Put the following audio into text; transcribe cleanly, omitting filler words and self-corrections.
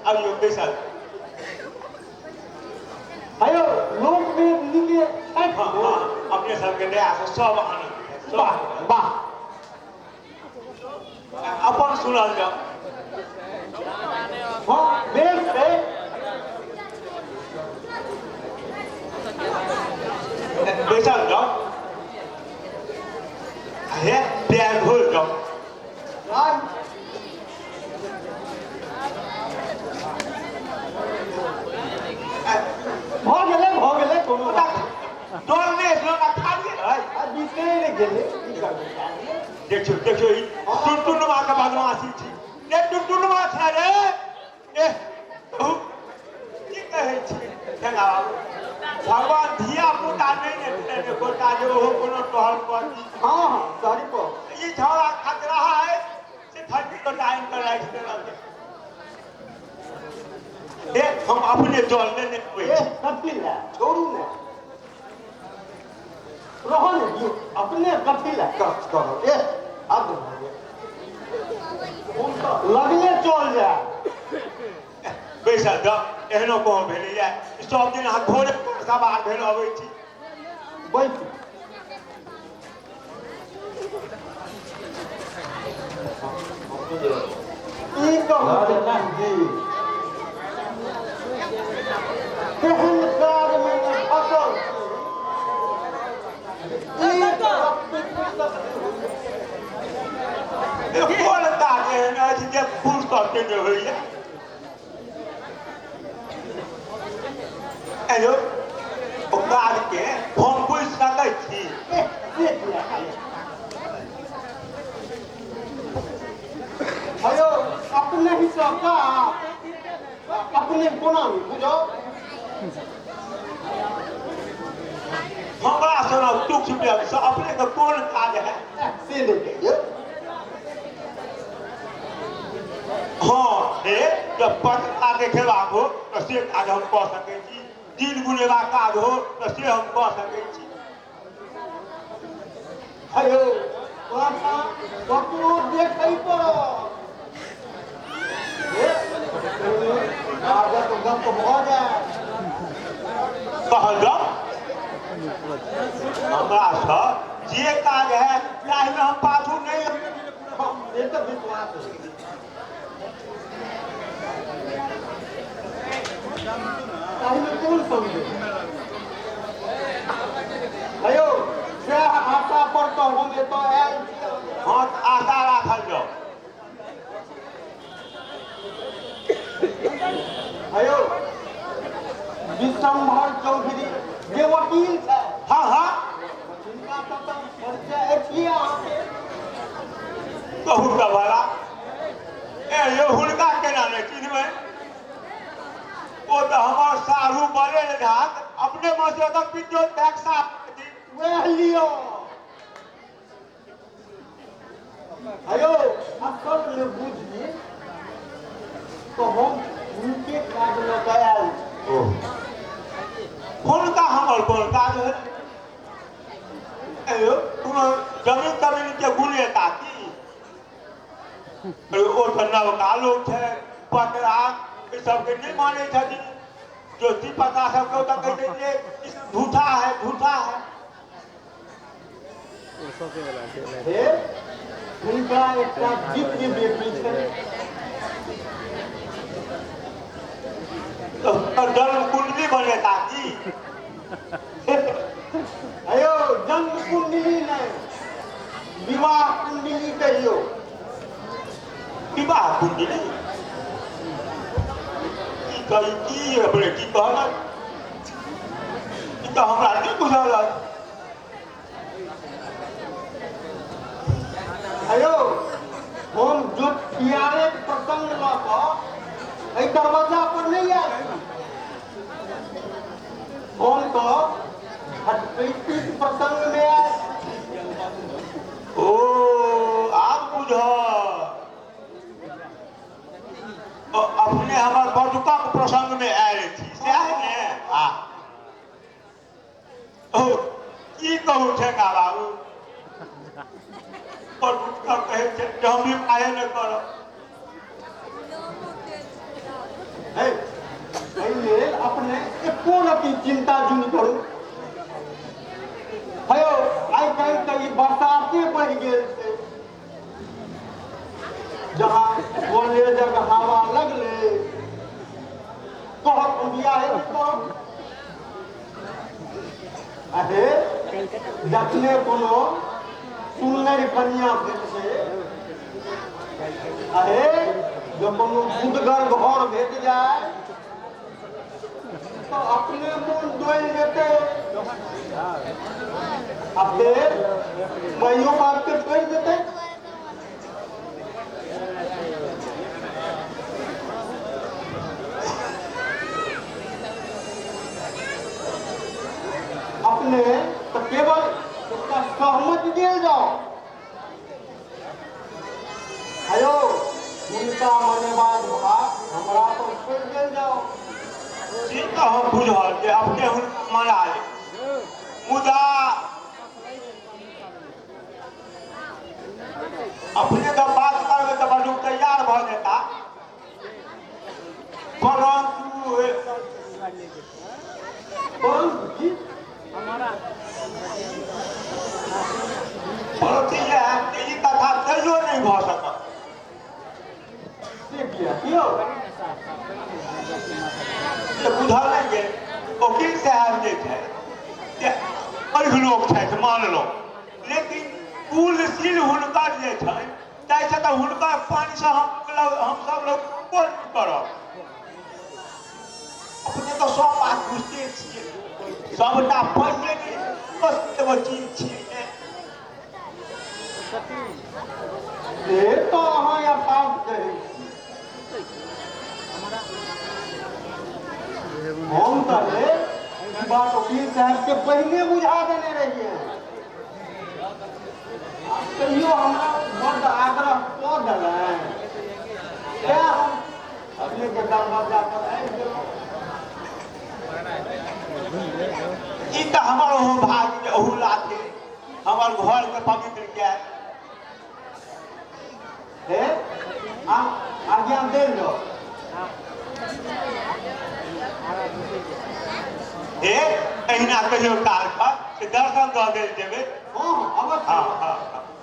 अबियौ बैसल। हेयौ, लोक वेद नीके छथि। हँ हँ, अपने सबके दया से सब आनन्द है, सब। वाह वाह। अपन सुनल जाउ। हँ, बेस छै। बैसल जाउ, हे पैर धोल जाउ। आइ भऽ गेलै, भऽ गेलै, कोनो बात नहि। डर नहि अछि, ओकरा खालिए है। आ बिसरि गेलै, की करबै खालिए। देखियौ देखियौ, ई टुनटुनमा के बदमाशी छी रे, टुनटुनमा छै रे। ए कहू, की कहै छी ठेंगा बाबू, भगवान धिया पुता नहि ने देने एकोटा जे ओहो कोनो टहल करती। हँ हँ, सॉरी पर ई छौड़ा खतरा है से फटकी गोटा आनि कऽ राखि देलक। ए, हम अपने जल लेने अबै ए छी। कथी लए, छोड़ू ने, रहऽ ने दियौ अपने, कथी लए कष्ट करब। ए हद भऽ गेल, हम तऽ लगले चल जायब। बैसल जाउ, एहनो कहाँ भेलैए? सब दिन अहाँ घोड़े पर सवार भेल अबै छी। बैसू। ई कहू जी, केहन काजमे ने फसल छी। एक रत्ती फुर्सत नहि होइए। ए, कोन काज एहन अछि जे फुर्सत नहि होइए? एलो, ओ काजके हम बुझि सकै छी? ए, से किया कहलियै? हेयौ, अपने ही सँ काज अपने कोना नहि बुझब? हमरा सनक तुच्छ व्यक्तिसँ अपनेके कोन काज है? ए, से नहि कहियौ। हँ, हे, जब पटका देखेबाक हो तऽ से काज हम कऽ सकै छी, दिन गुनेबाक काज हो तऽ से हम कऽ सकै छी। हेयौ, पाछाँ ककरो देखै पड़त। हे, काजक गप भऽ जाय। कहल जाउ, हमरासँ जे काज है ताहिमे हम पाछू नहि। हँ, से तऽ विश्वास अछि। ताहिमे कोन संदेह? हेयौ, सएह आशा पर तऽ हम एतऽ आयल छी। हँ, तऽ आशा राखल जाउ। हेयौ, विश्वम्भर चौधरी जे वकील छथि, हँ हँ, हिनका तऽ परिचय अछि अहाँके। कहू तऽ भला। ए यौ, हुनका केना नहि चिन्हबै? ओ तऽ हमर साढ़ू बड़े झाक अपने मसौदक पितियौत भायक साथ छथिन। वएह लिअ। हेयौ, असलमे बुझी तऽ हम हुनके काज लऽ कऽ आयल छी। हुनका हमर कोन काज है? ए यौ, कोनो जमीन तमीन के गुणेता की? अरे, ओ तऽ नवका लोक छै, पतरा ई सबके नहि मानै छथिन। ज्योति पता सबके ओ तऽ कहै छै जे ई सब झूठा है, झूठा है। हे, हुनका एकटा दिव्य बेटी छनि। तऽ हुनकर जन्म कुंडली बनेता की? हेयौ, जन्म कुंडली नहि, विवाह कुंडली कहियौ। विवाह कुंडली की कही, की अपने की कहलक, ई तऽ हमरा नहि बुझल अछि। हेयौ, हम जोतियारेक प्रसंग लऽ कऽ एहि दरवाजा पर नहि आयल छी। हम तऽ घटकैतीक प्रसंगमे आयल छी। ओ, आब बुझल। ओ, अपने हमर बटुकक प्रसंगमे आयल छी सएह ने? आ ओ, की कहू ठेका बाबू, बटुकक कहै छै जे हम विवाहे नहि करब। है, एहि लेल अपने एको रति चिंता जुनि करू। हेयौ, आइ काल्हि तऽ ई बरसाते बढ़ि गेल छै, जहाँ कॉलेजक हवा लगलै कहत हम बियाहे नहि करब। अरे जखने कोनो सुन्नरि कन्या भेटतै, अरे जब कोनो गुदगर घर भेट जाय तऽ अपने मोन डोलि जेतै आ फेर माइयो बापके छोड़ि देतै। अपने तऽ केवल एकटा सहमति देल जाओ। आयो हुनका मनेबाक भार हमरा पर छोड़ि देल जाओ। से तऽ हम बुझल जे अपने हुनका मना लेब, मुदा अपने तऽ बात करबै तऽ बड्ड तैयार भऽ जेता, परन्तु परन्तु की? परन्तु इएह जे ई कथा कहियो नहि भऽ सकत। से किया कियो? से बुझल नहि गेल। वकील साहेब जे छै से पैघ लोक छथि मानलहुँ, लेकिन कुलशील हुनकर जे छनि ताहिसँ तऽ हुनकर पानिसँ हम हमसभ लोक नहि करब। अपने तऽ सब बात बुझिते छियै, सबटा पानिए नहि बस एगो चीज छियै ने। से तऽ अहाँ यथार्थ कहै छी। हम तऽ हे ई बात वकील साहब के पहिने बुझा देने रहियै। आब तैयो हमरा बड्ड आग्रह कऽ देलनि, तेँ हम अपनेके दरवाजा पर आबि गेलहुँ। ई तऽ हमर ओहो भाग्य जे ओहू लाथे हमर घरके पवित्र कयल। हे, आ आज्ञा देल जाओ। हे, एहिना कहियो काल पर से दर्शन दऽ देल जेबै। हँ हँ, अवश्य। हँ हँ हँ।